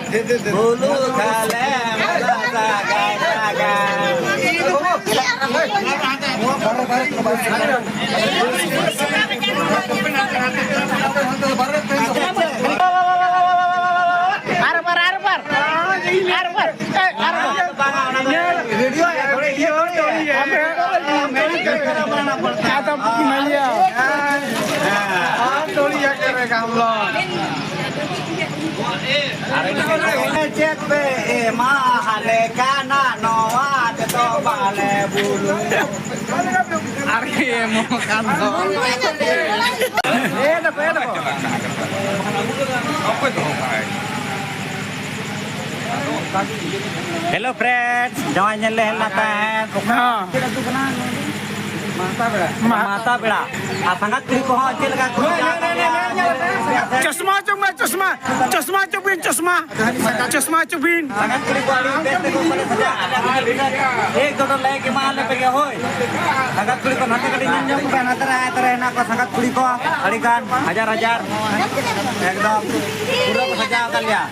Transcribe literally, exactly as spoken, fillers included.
ᱵᱩᱞᱩ ᱠᱷᱟᱞᱮ ᱢᱟᱞᱟ ᱥᱟᱜᱟᱭ ᱥᱟᱜᱟᱭ᱾ ᱟᱨ ᱵᱟᱨ, ᱟᱨ ᱵᱟᱨ, ᱟᱨ ᱵᱟᱨ, ᱮ, ᱟᱨ ᱵᱟᱨ᱾ ᱵᱟᱝᱟ, ᱚᱱᱟ ᱫᱚ ᱵᱷᱤᱰᱤᱭᱳ ᱭᱟ, ᱛᱷᱚᱲᱤ ᱤᱭᱟᱹ ᱛᱷᱚᱲᱤ ᱭᱟ᱾ ᱟᱫᱚ ᱢᱟᱱᱤᱭᱟ᱾ ᱦᱮᱸ, ᱦᱮᱸ᱾ ᱟᱨ ᱛᱷᱚᱲᱤ ᱭᱟ ᱠᱟᱨᱮᱜᱟ ᱦᱟᱢ ᱞᱳᱜ᱾ ᱪᱮᱫ ᱯᱮ ᱮᱢᱟ ᱦᱟᱞᱮ ᱠᱟᱱᱟ ᱱᱚᱣᱟ ᱛᱮᱫᱚ ᱵᱟᱞᱮ ᱵᱩᱞᱩ᱾ ᱟᱨ ᱮᱢᱚᱜ ᱠᱟᱱ ᱫᱚ᱾ ᱮ ᱫᱟᱠᱚ, ᱮ ᱫᱟᱠᱚ᱾ ᱚᱠᱚᱭ ᱫᱚᱦᱚ ᱠᱟᱜᱼᱟᱭ? ᱦᱮᱞᱳ ᱯᱷᱨᱮᱱᱰᱥ, ᱡᱟᱶᱟᱭ ᱧᱮᱞ ᱞᱮ ᱦᱮᱡ ᱞᱮᱱᱟ ᱛᱟᱦᱮᱸᱫ᱾ ᱦᱮᱸ᱾ ᱢᱟᱦᱛᱟ ᱵᱮᱲᱟ᱾ ᱢᱟᱦᱛᱟ ᱵᱮᱲᱟ᱾ ᱟᱨ ᱥᱟᱸᱜᱟᱛ ᱠᱩᱲᱤ ᱠᱚᱦᱚᱸ ᱪᱮᱫ ᱞᱮᱠᱟ ᱠᱚ ᱪᱚᱥᱢᱟ ᱚᱪᱚᱜ ᱢᱮ, ᱪᱚᱥᱢᱟ᱾ ᱪᱚᱥᱢᱟ ᱚᱪᱚᱜ ᱵᱤᱱ, ᱪᱚᱥᱢᱟ᱾ ᱪᱚᱥᱢᱟ ᱚᱪᱚᱜ ᱵᱤᱱ᱾ ᱥᱟᱸᱜᱟᱛ ᱠᱩᱲᱤ ᱠᱚ ᱟᱹᱰᱤ ᱵᱮᱥ ᱛᱮᱠᱚ ᱢᱟᱱᱮ ᱥᱟᱡᱟᱜ ᱠᱟᱱᱟ᱾ ᱮᱠ ᱫᱚ ᱞᱟᱭᱤᱠ ᱮᱢᱟ ᱞᱮ ᱯᱮ ᱜᱮ, ᱦᱳᱭ᱾ ᱥᱟᱸᱜᱟᱛ ᱠᱩᱲᱤ ᱠᱚ ᱱᱟᱛᱮ ᱠᱟᱹᱴᱤᱡ ᱧᱮᱞ ᱧᱚᱜ ᱯᱮ, ᱱᱟᱛᱮ ᱨᱮ, ᱱᱟᱛᱮ ᱨᱮ ᱦᱮᱱᱟᱜ ᱠᱚᱣᱟ ᱥᱟᱸᱜᱟᱛ ᱠᱩᱲᱤ ᱠᱚ ᱟᱹᱰᱤ ᱜᱟᱱ, ᱦᱟᱡᱟᱨ ᱦᱟᱡᱟᱨ᱾ ᱮᱠᱫᱚᱢ ᱯᱩᱨᱟᱹ ᱠᱚ ᱥᱟᱡᱟᱣ ᱟᱠᱟᱫ ᱞᱮᱭᱟ᱾